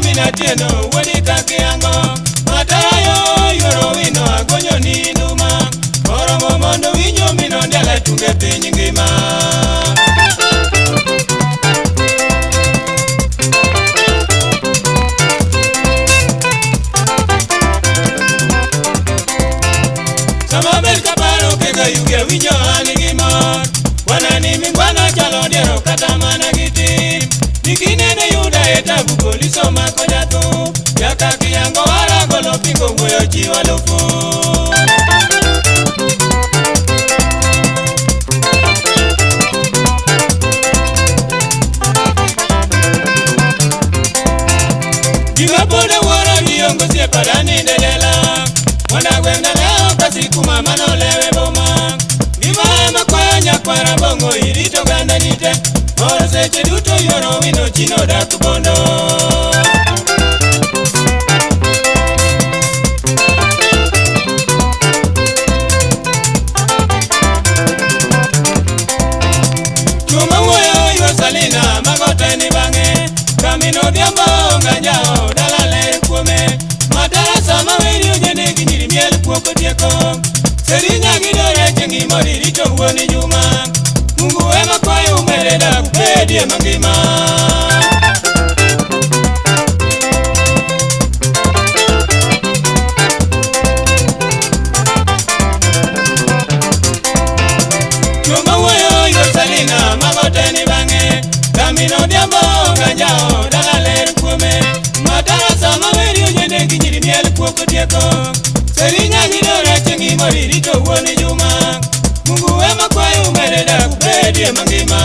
Minatieno wuodi kakiango Matarayo yuoro wino agonyo ni nduma Oromo mondo winjo minondiala tunge piny ngima. Sama ber kaparo kega yugi awinjo an gi mor. Kwana ni mingwana chalo diero kata mana gi tim. Nikinene yuda e tabu polisi omako jathum. Jaka kiyango wara golo pingo wuoyo ji alufu. Gima pod awuoro ni onge osiepa daninde jela. Mwana gweng' daleo kasiku mama nolewe boma. Gima ema kwayo nyakwara bongo irito oganda ni te. Mor seche duto yuoro wino chino dak bondo. Chuma wuoyo yuor Salina mago te ni bang'e. Kamino odhiambo onganjao dala ler kuome. Matara sama weri ojende gi nyiri miel kuok otieko. Serinya gi dore chieng' imor irito wuon Juma. Mungu ema kwayo umere dak bedie mangima. Chuma wuoyo yuor Salina mago te ni bang'e. Kamino odhiambo onganjao dala ler kuome. Matara sama weri ojende gi nyiri miel kuok otieko. Serinya gi dore chieng' imor irito wuon Juma. Mungu ema kwayo umere dak bedie mangima.